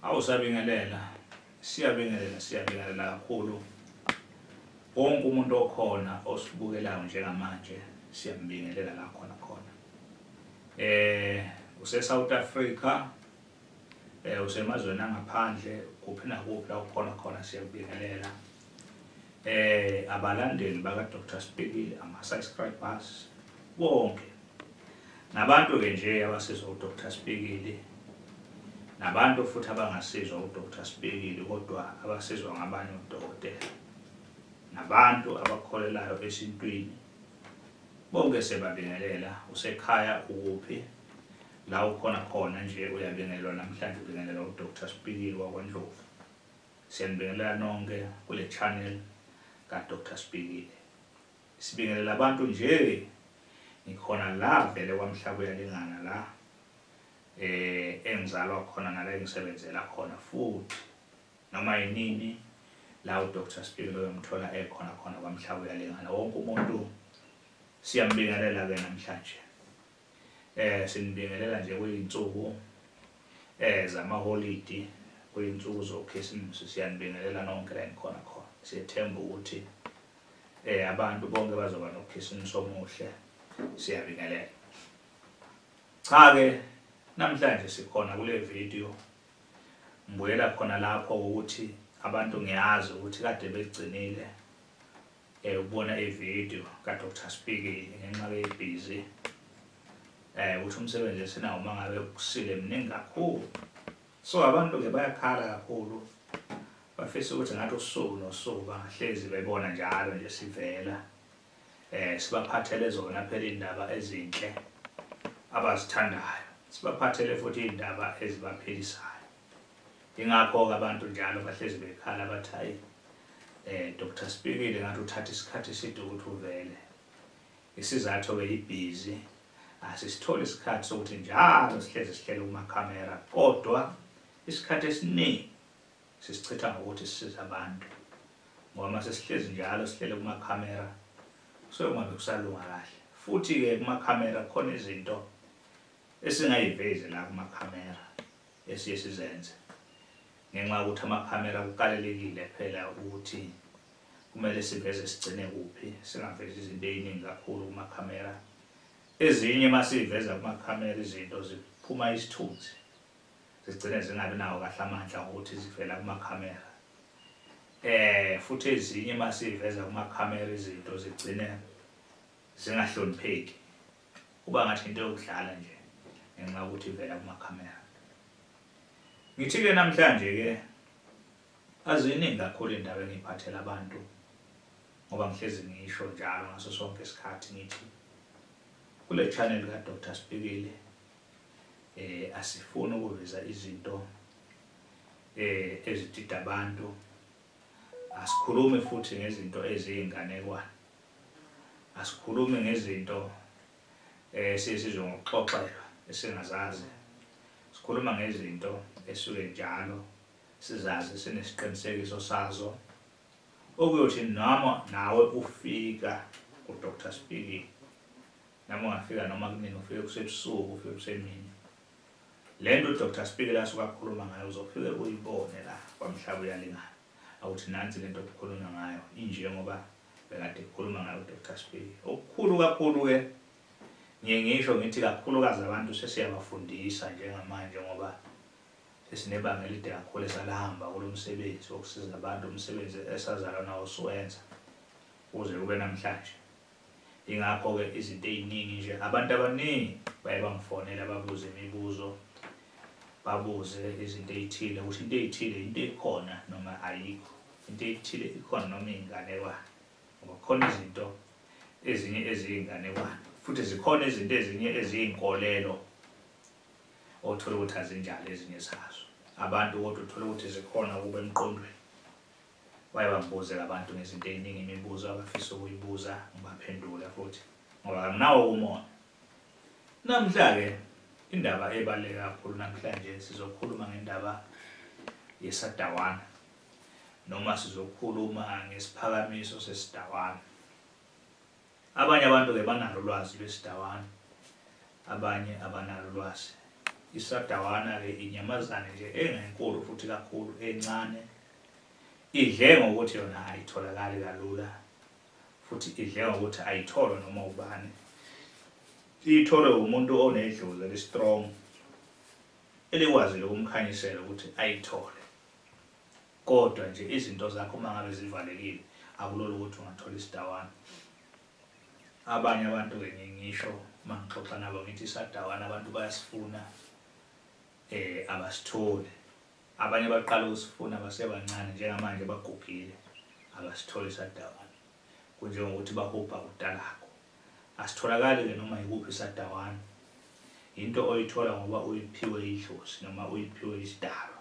Awusabingelela, siyabingelela, siyabingelela kakhulu. Wonke umuntu okhona osibukelayo njengamanje siyambingelela la khona khona. Use South Africa, usemazweni angaphandle, kuphi nakuphi la ukhona khona siyakubingelela. Abalandeli baka Dr. Spikili, ama subscribers bonke. Nabantu ke nje abasizwa uDr. Spikili, nabantu futhi abangasizwa uDr. Spikili kodwa abasizwa ngabanye odokotela, nabantu abakholelayo esintwini, bonke sebabingelela. Usekhaya ukuphi la ukhona khona nje uyabingelelwa namhlanje, ubingelelwa uDr. Spikili wakwaNdlovu. Siyanibingelela nonke kule channel kaDr. Spikili. Sibingelela abantu nje, ngikhona la vele kwaMhlaba uyalingana la engizalwa khona nala engisebenzela khona, futhi noma yinini la uDr. Spikili uyomthola ekhona khona kwaMhlaba uyalingana. Wonke umuntu siyambingelela ke namhlanje. Sinibingelela nje kuyinsuku zamaholidi, kuyinsuku zokhisimusi, siyanibingelela nonke la nikhona khona. Siyethemba ukuthi abantu bonke bazoba nokhisimusi omuhle. Siyabingelela. Cha ke namhlanje sikhona kule video, ngibuyela khona lapho ukuthi abantu ngiyazi ukuthi kade begcinile ukubona ivideo kaDr. Spikili ngenxa yebhizi ukuthi umsebenzi esinawo mangabe kusile mningi kakhulu. So abantu ke bayakhala kakhulu, bafisa ukuthi ngathi usuku nosuku bangahlezi bebona njalo nje sivela sibaphathele zona phela indaba ezinhle abazithandayo, sibaphathele futhi indaba ezibaphilisayo. Ingakho ke abantu njalo bahlezi bekhala bathi hayi Dr. Spikili ngathi uthatha isikhathi eside ukuthi uvele. Isizathu ke ibhizi, asisitholi isikhathi sokuthi njalo sihlezi sihlele kumakhamera, kodwa isikhathi esiningi sisichitha ngokuthi sisize abantu, ngoba mase sihlezi njalo sihlele kumakhamera kusuke kungabe kusalunga kahle. Futhi-ke kumakhamera khona izinto esingayivezi la kumakhamera esiye sizenze, ngenxa yokuthi amakhamera kukalelekile phela ukuthi kumele siveze sigcine kuphi, singavezi izinto ey'ningi kakhulu kumakhamera. Ezinye masiveza kumakhamera izinto ziphuma isithunzi, zigcine zingabi nawo kahle amandla ngokuthi zivela kumakhamera. Futhi ezinye masiveza kumakhamera izinto zigcine zingahlonipheki, kuba ngathi into yokudlala nje ngenxa yokuthi ivela kumakhamera. Ngithi-ke namhlanje ke aziningi kakhulu indaba engiyiphathela abantu, ngoba ngihlezi ngisho njalo ngaso sonke isikhathi ngithi kule channel kaDr. Spikili asifuni ukuveza izinto ezidida abantu, asikhulumi futhi ngezinto eziyinganekwane, asikhulumi ngezinto esizizwe ngokuxoxelwa esingazazi. Sikhuluma ngezinto esuke njalo sizazi, sinesiqinisekiso sazo, okuyothi noma nawe ufika kuDr. Spikili, noma ungafika noma kunini, ufike kusebusuku, ufike kusemini, lento uDr. Spikili asuke akhuluma ngayo uzofike uyibone la kwaMhlaba uyalingana, akuthi nansi lento okukhulunywa ngayo injengoba bekade ekhuluma ngayo uDr. Spikili. Okukhulu kakhulu ke ngiye ngisho ngithi kakhulukazi abantu sesiyabafundisa njengamanje, ngoba sesinebanga elide kakhulu esalahamba kulo msebenzi wokusiza abantu, umsebenzi esazalwa nawo siwenza kuze kube namhlanje. Ingakho-ke izinto ey'ningi nje abantu abaningi baye bangifonela babuze imibuzo, babuze izinto ey'thile ukuthi into ey'thile into ekhona noma ayikho, into ey'thile ikhona noma iy'nganekwane, ngoba khona izinto ezinye eziyinganekwane, futhi zikhona izinto ezinye eziyinkolelo othola ukuthi azinjalo ezinye zazo. Abantu kodwa uthola ukuthi zikhona ukuba emqondweni. Baye bangibuze abantu ngezinto ey'ningi, imibuzo abafisa ukuyibuza ngibaphendula futhi, ngoba anginawo umona. Namhla-ke indaba ebaluleke kakhulu namhlanje, sizokhuluma ngendaba yesadawana, noma sizokhuluma ngesiphakamiso sesidawana. Abanye abantu-ke banalo ulwazi lwesidawana, abanye abanalo ulwazi. Isadawana-ke inyamazane nje engenkulu futhi kakhulu, encane, idle ngokuthi yona ayitholakali kalula, futhi idle ngokuthi ayitholwa noma ubani. Itholwe umuntu onedlozi eli-strong elikwazile ukumkhanyisela ukuthi ayithole. Kodwa nje izinto zakho uma ngabe zivalekile akulula ukuthi ungathola isidawana. Abanye abantu-ke ngisho uma ngixoxa nabo ngithi isadawana abantu bayasifuna, abasitholi. Abanye baqala ukusifuna basebancane, njengamanje bagugile, abasitholi isadawana. Kunjengokuthi bahubha utalako. Asitholakali-ke noma yikuphi isadawana. Into oyithola ngoba uyiphiwe idlozi noma uyiphiwe isidalwa,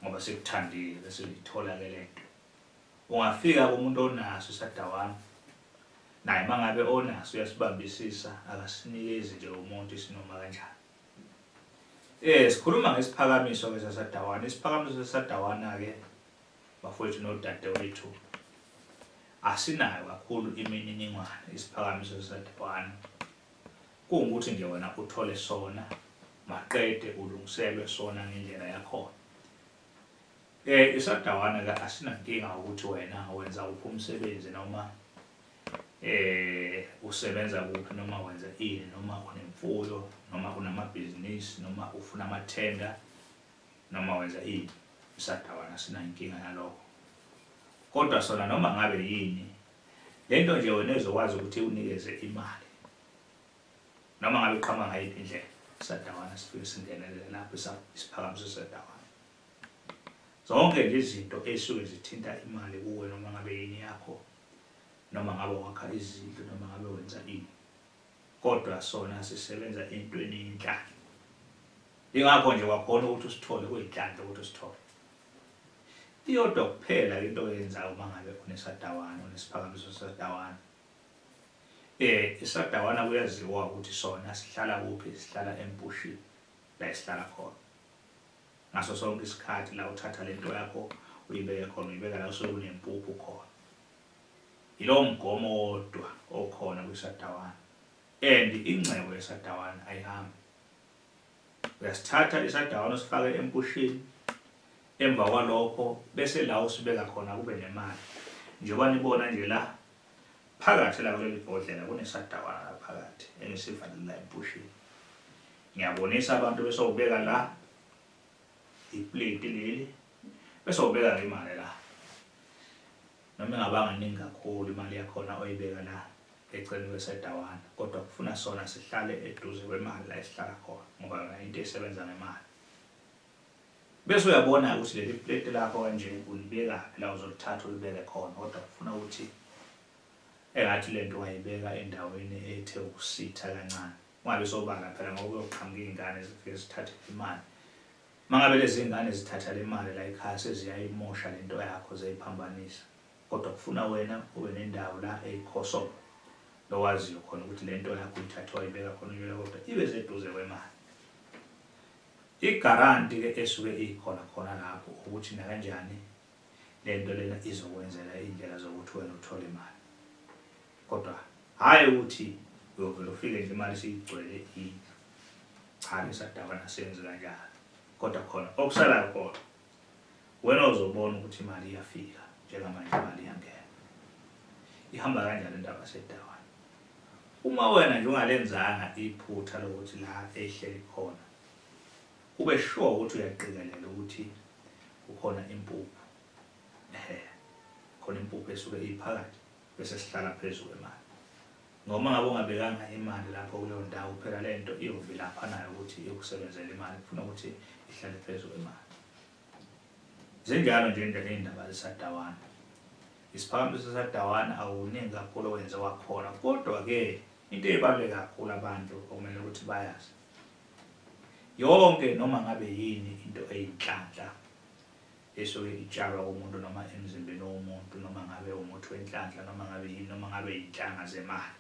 ngoba sikuthandile bese uyithola-ke lento. Ungafika kumuntu onaso isadawana, naye mangabe onaso uyasibambisisa, akasinikezi nje umuntu isinoma kanjani. Sikhuluma ngesiphakamiso-ke sasadawana. Isiphakamiso sasadawana-ke bafowethu nodadewethu asinayo kakhulu imininingwane. Isiphakamiso sasadawana kungukuthi nje wena uthole sona maqede ulungiselwe sona ngendlela yakhona. Isadawana-ke asinankinga ukuthi wena wenza uphi umsebenzi noma usebenza kuphi noma wenza ini noma unemfuyo noma unamabhizinisi noma ufuna amathenda noma wenza ini. Isadawana asinankinga yalokho. Kodwa sona noma ngabe yini, lento nje wena ezokwazi ukuthi unikeze imali noma ngabe uqhamuka ngayiphi indlela, isadawana sifike singenelele lapho, isiphakamiso sadawana. Zonke nje izinto esuke zithinta imali kuwe noma ngabe yini yakho, noma ngabe wakha izindlu noma ngabe wenza ini, kodwa sona sisebenza entweni yenhlanhla. Ingakho nje wakhona ukuthi usithole, kuyinhlanhla ukuthi usithole. Iyodwa kuphela into oyenzayo uma ngabe unesadawana, unesiphakamiso sadawana. Isadawana kuyaziwa ukuthi sona sihlala kuphi, sihlala empushini la esihlala khona. Ngaso sonke isikhathi la uthatha lento yakho uyibeke khona, uyibeka la usuke unempuphu khona. Yilowo mgomo wodwa okhona kwisadawana. And ingcebo yesadawana ayihambi. Uyasithatha isadawana usifake empushini, emva kwalokho bese la usibeka khona kube nemali. Njengoba nibona nje la phakathi la kuleli bhodlela kunesadawana la phakathi engisivalela empushini. Ngiyabonisa abantu bese ubeka la iplate leli, bese ubeka imali la. Noma ingabanga ningi kakhulu imali yakhona oyibeka la eceleni kwesedawana, kodwa kufuna sona sihlale eduze kwemali la esihlala khona, ngoba yona into esebenza ngemali. Bese uyabona ukuthi leli plate lakho kanje ulibekaphi la uzolithatha ulibeke khona, kodwa kufuna ukuthi engathi lento ungayibeka endaweni ethe ukusitha kancane, ungabe sobala phela ngoba kuyoqhamuka iy'ngane zifike zithathe imali. Mangabe lezi ngane zithatha le mali la ekhaya seziyayimosha lento yakho, ziyayiphambanisa. Kodwa kufuna wena ube nendawo la eyikhosobo lowaziyo khona ukuthi lento yakho uyithathe wayibeka khona uyibeka, kodwa ibe seduze kwemali. Igaranti-ke esuke ikhona khona lapho ukuthi nakanjani lento lena izokwenzela iy'ndlela zokuthi wena uthole imali. Kodwa hhayi ukuthi uyovele ufike nje imali isiyigcwele indlu. Cha, lesadawana senzi kanjalo. Kodwa khona okusalayo khona wena uzobona ukuthi imali iyafika, njengamanje imali iyangena. Ihamba kanjani indaba yasedawana? Uma wena nje ungalenzanga iphutha lokuthi la ehleli khona ube sure ukuthi uyaqikelela ukuthi kukhona impuphu, khona impuphu esuke iphakathi bese sihlala phezu kwemali. Noma ngabe ungabekanga imali lapho kuleyo ndawo, phela lento iyovilapha nayo ukuthi iyokusebenzela imali, kufuna ukuthi ihlale phezu kwemali. Zinjalo nje indaba zesadawana. Isiphakamiso sesadawana awuningi kakhulu okwenziwa khona, kodwa-ke into ebaluleke kakhulu abantu okumele ukuthi bayazi, yonke noma ngabe yini into eyinhlanhla esuke itshalwa kumuntu noma emzimbeni womuntu, noma ngabe umuthi wenhlanhla, noma ngabe yini, noma ngabe yinhlanga zemali,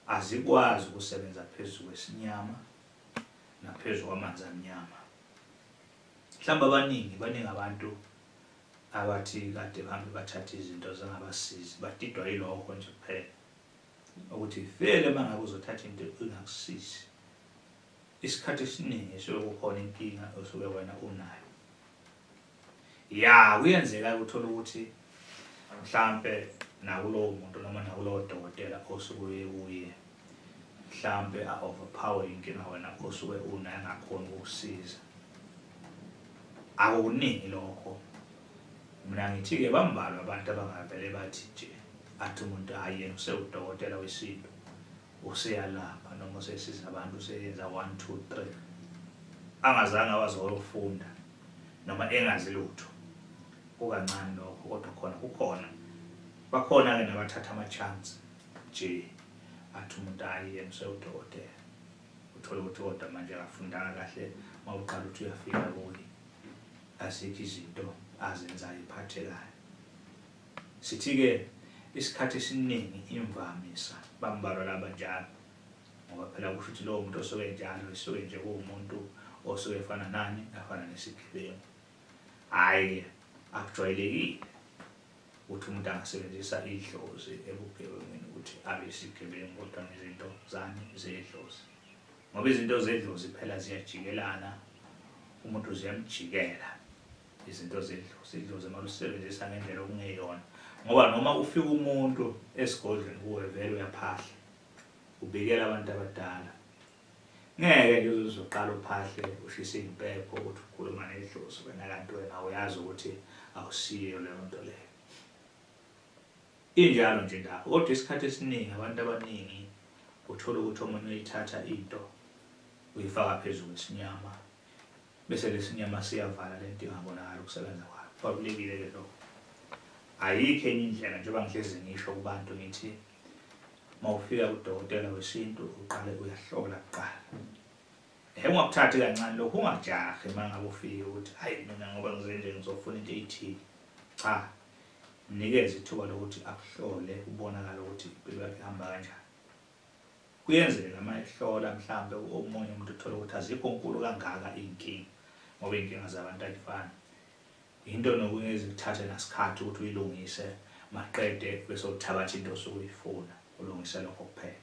azikwazi ukusebenza phezu kwesinyama naphezu kwamanzi amnyama. Mhlawumbe abaningi, baningi abantu abathi kade bahambe bathathe izinto zingabasizi, badidwa yilokho nje kuphela ukuthi vele uma ngabe uzothatha into engakusizi Isikhathi esiningi suke kukhona inkinga osuke wena unayo. Ya, kuyenzeka ukuthola ukuthi mhlambe nakulowo muntu noma nakulowo dokotela osuke kuye mhlambe a-overpower inkinga wena osuke unayo angakhoni ukukusiza. Akukuningi lokho. Mina ngithi-ke bambalwa abantu abangavele bathi nje athi umuntu hhayi yena usewudokotela wesintu, useyalapha noma usesiza abantu, useyenza 1 2 3, angazange wazofunda noma engazi lutho. Kukancane lokho, kodwa khona kukhona. Bakhona-ke nabathatha ama-chance nje athi umuntu hhayi yena usewudokotela, uthole ukuthi kodwa manje akafundanga kahle. Uma uqala ukuthi uyafika kuye azikho izinto azenzayo iphathekayo. Sithi-ke isikhathi esiningi imvamisa bambalwa labanjalo, ngoba phela kusho ukuthi lowo muntu osuke njalo esuke nje kuwumuntu osuke efana nani, afana nesigebengu. Hhayi-ke akujwayelekile ukuthi umuntu angasebenzisa idlozi ebugebengwini ukuthi abe isigebengu, kodwa ngezinto zani zedlozi, ngoba izinto zedlozi phela ziyajikelana, umuntu ziyamjikela izinto zedlozi. Idlozi uma ulisebenzisa ngendlela okungeyona, ngoba noma ufika umuntu esigodlweni kuwe vele uyaphahla, ubikela abantu abadala. Ngeke nje uzoqala uphahle ushise impepho ukuthi ukhuluma nedlozi wena, kanti wena uyazi ukuthi awusiyo leyo nto leyo. Injalo nje indaba. Kodwa isikhathi esiningi abantu abaningi uthola ukuthi omunye uyithatha into uyifaka phezu kwesinyama, bese lesinyama siyavala lento ingabonakali ukusebenza kwayo. Kubalulekile-ke lokho. Ayikho enye indlela, njengoba ngihlezi ngisho kubantu ngithi uma ufika kudokotela wesintu uqale uyahlola kuqala. Ungakuthathi kancane lokho, ungajahi uma ngabe ufika ukuthi hayi mina ngoba ngize nje ngizofuna into eyithile. Cha, mnikeze ithuba lokuthi akuhlole, ubonakale ukuthi impilo yakhe ihamba kanjani. Kuyenzeka uma ehlola mhlambe omunye umuntu uthola ukuthi azikho nkulu kangaka iy'nkinga, ngoba iy'nkinga zabantu ayifani. Into nokungeze kuthathe nasikhathi ukuthi uyilungise maqede bese uthabatha into osuke uyifuna, ulungise lokho kuphela.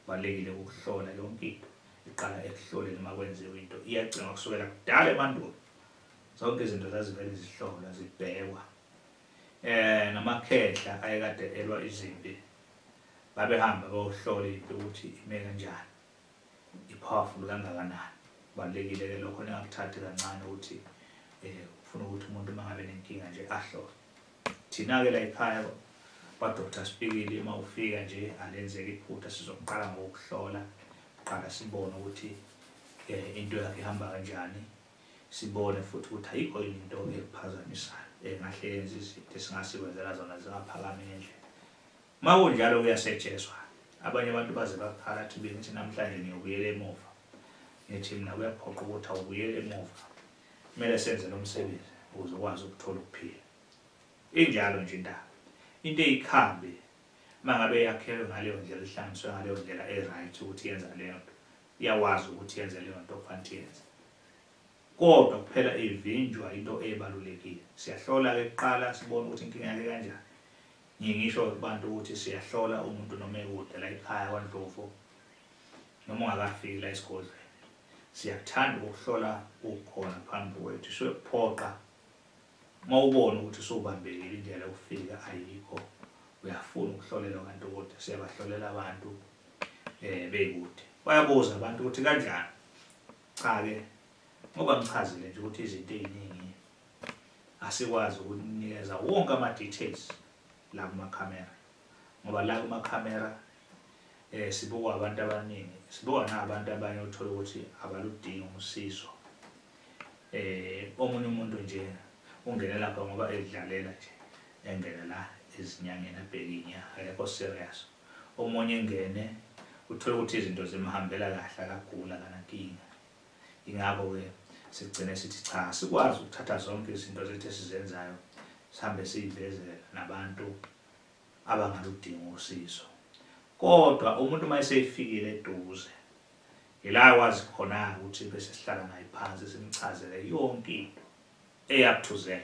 Kubalulekile ukuhlola yonke into, iqala ekuhloleni uma kwenziwa into. Iyagcinwa kusukela kudala emandulo, zonke izinto zazivele zihlolwa zibhekwa. Namakhehla ayekade elwa izimpi babehamba bayohlola impi ukuthi ime kanjani, i-powerful kangakanani. Kubalulekile-ke lokho, ningakuthathi kancane ukuthi ufuna ukuthi umuntu uma ngabe nenkinga nje ahlole. Thina-ke la ekhaya kwa-Dr Spikili, uma ufika nje alenzeki iphutha, sizoqala ngokuhlola kuqala, sibone ukuthi into yakhe ihamba kanjani, sibone futhi ukuthi ayikho yini into ekuphazamisayo engahle yenze izinto esingasikwenzela zona zingaphakami ngendlela. Uma kunjalo kuyasetshezwa. Abanye abantu baze bakhala athi bengithi namhlanje ngiyobuyela emuva. Ngithi mina kuyaphoqa ukuthi awubuyele emuva, kumele senze lo msebenzi ukuze ukwazi ukuthola ukuphila. Injalo nje indaba. Into eyikhambi uma ngabe yakhelwe ngaleyo ndlela, ihlanganiswe ngaleyo ndlela e-right ukuthi yenza leyo nto, iyawazi ukuthi yenze leyo nto okufanele yenze, kodwa kuphela ivinjwa into ebalulekile. Siyahlola-ke kuqala sibone ukuthi inkinga yakhe kanjani. Ngisho kubantu ukuthi siyahlola umuntu noma ekude la ekhaya kwaNdlovu noma ungakafiki la esigodlweni, siyakuthanda ukuhlola ukhona phambi kwethu. Siyokuphoqa uma ubona ukuthi usubambekile indlela yokufika ayikho, uyafuna ukuhlolelwa kanti kodwa siyabahlolela abantu bekude. Bayabuza abantu ukuthi kanjani. Cha-ke ngoba ngichazile nje ukuthi izinto ey'ningi asikwazi ukunikeza wonke ama-details la kumakhamera, ngoba la kumakhamera sibukwa abantu abaningi, sibukwa nabantu abanye othola ukuthi abaludingi usizo. Omunye umuntu nje ungene lapha ngoba edlalela nje, engena la ezinyangeni abheke inyanga, akekho serious. Omunye engene uthola ukuthi izinto zimhambela kahle, akagula, akanankinga. Ingakho-ke sigcine sithi cha, sikwazi ukuthatha zonke izinto zethu esizenzayo sihambe siyivezela nabantu abangaludingi usizo. Kodwa umuntu uma esefikile eduze, ila akwazi khona ukuthi bese sihlala naye phansi simchazele yonke into e-up to Z,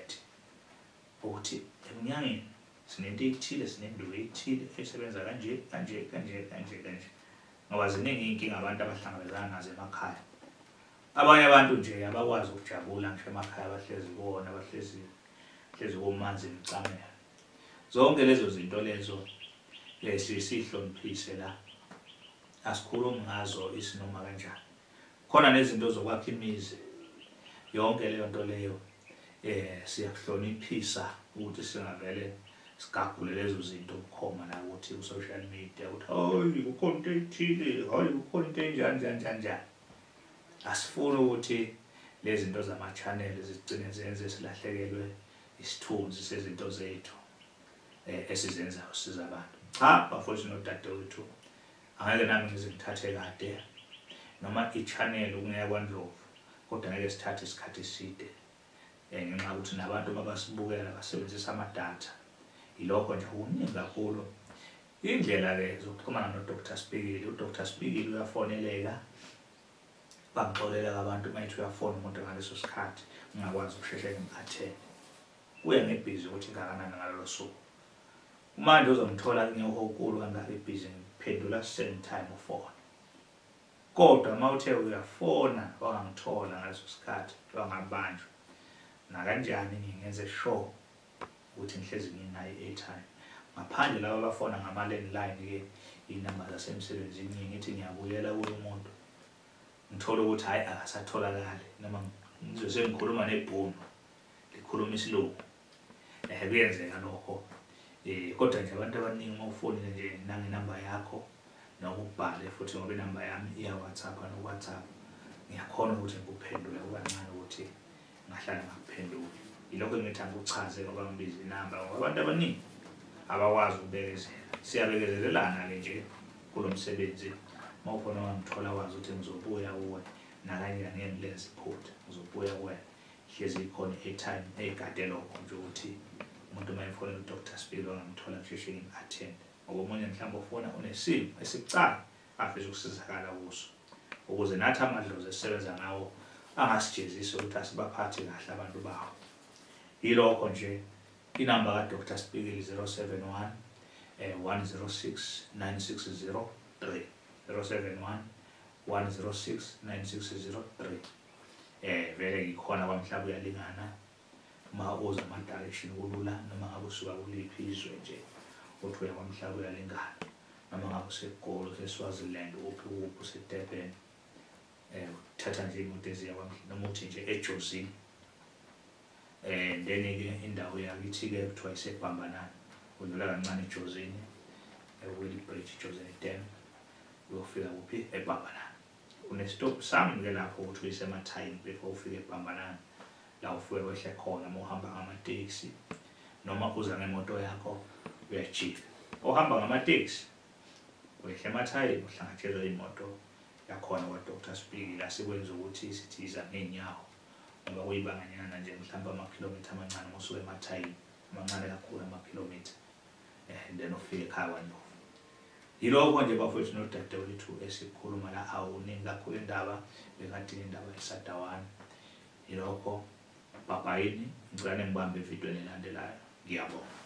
ukuthi emnyangeni sinento ethile, sinenduku ethile esebenza kanje kanje kanje kanje kanje, ngoba ziningi iy'nkinga abantu abahlangabezana nazo emakhaya. Abanye abantu nje abakwazi ukujabula ngisho emakhaya, bahlezi kuwona, bahlezi hlezi kumanzi imicamelo. Zonke lezo zinto lezo sihloniphise la, asikhulumi ngazo isinoma kanjani. Khona nezinto zokwakha imizi, yonke leyo nto leyo siyakuhloniphisa ukuthi singavele sigagule lezo zinto bukhoma la ukuthi ku-social media ukuthi hayi kukhona into ethile, hayi kukhona into enjani njani njani njani. Asifuni ukuthi lezi zinto zama-channel zigcine zenze silahlekelwe isithunzi sezinto zethu esizenzayo siza abantu. Cha bafowethu nodadewethu, angeke nami ngize ngithathe kade noma i-channel kungeya kwaNdlovu, kodwa ngeke sithathe isikhathi eside ngenxa yokuthi nabantu babasibukela basebenzisa amadatha. Yilokho nje kuningi kakhulu. Indlela-ke zokuxhumana no-Dr Spikili, u-Dr Spikili uyafoneleka, bangixolela abantu uma ethi uyafona umuntu ngaleso sikhathi ngingakwazi ukusheshe ngim-attend. Kuya ngebhizi ukuthi ingakanani ngalolo suku. Manje uzongithola ngingekho kukhulu kangaka ibhizi, ngiphendula same time ufona. Kodwa uma uthe uyafona wangangithola ngaleso sikhathi, wangabanjwa, nakanjani ngingenze sure ukuthi ngihlezi nginayo i-airtime. Ngaphandle laba abafona ngama-landline-ke, iy'namba zasemsebenzini, ngithi ngiyabuyela kulo muntu ngithole ukuthi hhayi akasatholakali, noma ngizwe sengikhuluma nebhunu likhuluma isilungu. Kuyenzeka lokho. Kodwa nje abantu abaningi uma ufonile nje nangenamba yakho noma ubhale futhi, ngoba inamba yami iya-WhatsApp no-WhatsApp, ngiyakhona ukuthi ngikuphendule kukancane ukuthi ngahlala ngakuphenduli. Yilokho engithi angikuchaze ngoba ngibiza inamba, ngoba abantu abaningi abakwazi ukubekezela. Siyabekezelelana-ke nje kulo msebenzi. Uma ukhona wangithola wazi ukuthi ngizobuya kuwe, nakanjani ngeke ngilenze iphutha, ngizobuya kuwe. Hlezi ikhona i-airtime eyigade lokho nje ukuthi umuntu uma efonela u-Dr Spikili wangamthola ngisheshe ngim-attend. Ngoba omunye mhlawumbe ufona unesimo esibucayi afisa ukusizakala kuso, ukuze nathi amadlozi esisebenza ngawo angasijezisi ukuthi asibaphathi kahle abantu bawo. Yilokho nje. Inamba ka-Dr Spikili 071 106 9603, 071 106 9603. Vele ngikhona kwaMhlaba uyalingana. Uma uza ama-direction kulula, noma ngabe usuka kuliphi izwe nje uthi uya kwaMhlaba uyalingana, noma ngabe useGoli, useSwaziland, kuphi kuphi, useDurban, uthatha nje imoto eziya kwaMhlaba, noma uthi nje eJozini. Then-ke indawo yakithi-ke kuthiwa iseBhambanani, udlula kancane eJozini, eWillie Bridge, Jozini Dam, uyofika kuphi eBhambanani. Une-stop sami-ke lapho ukuthi uyisemathayini before ufike eBhambanani, la ufike wehle khona uma uhamba ngamatekisi noma uza ngemoto yakho uyajika. Ohamba ngamatekisi wehle emathayini uhlangatshelwe imoto yakhona kwa-Dr Spikili. Asikwenza ukuthi sithi iza ngey'nyawo, ngoba kuyibanganyana nje mhlawumbe amakhilomitha amancane uma usuka emathayini, amancane kakhulu amakhilomitha, then ufike ekhaya kwaNdlovu. Yilokho nje bafowethu nodadewethu esikhuluma la, awuningi kakhulu indaba, bekadini indaba yeSadawana. Yilokho, bhabhayini, ngicela ningibambe evidweni elandelayo. Ngiyabonga.